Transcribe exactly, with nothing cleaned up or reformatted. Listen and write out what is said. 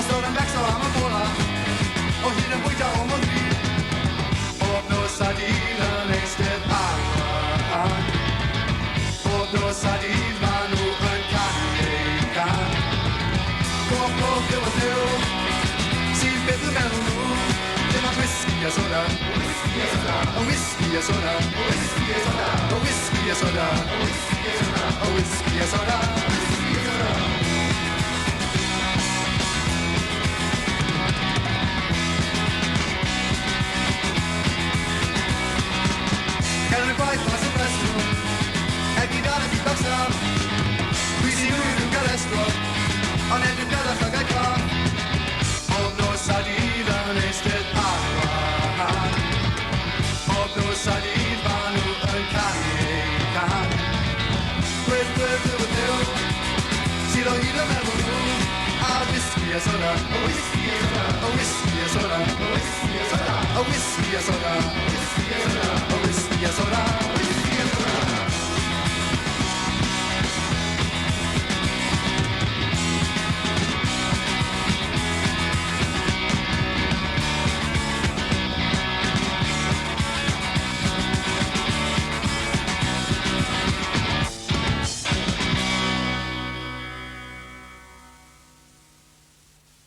Sådan vækst og amapola, og hele rytter om og vi. Og nu så de den næste arme. Og nu så de var nu en kan, kan. Gå på, det var det. Sig bedre med nu. Det var whisky og soda. Og whisky og soda. Og whisky og soda. Og whisky og soda. Kan du bare ikke passe fast nu? At vi der, der vi vokser op. Vi siger nu, du kan lade stå. Og lad du kan lade stå, kan komme. Og nu så de der næste arme. Og nu så de var nu en kan, kan. Rød, rød, rød, rød. Sig dog i det med mig nu. Ah, whisky og soda. Og whisky og soda. Og whisky og soda. Og whisky og soda. Og whisky og soda. Og whisky og soda.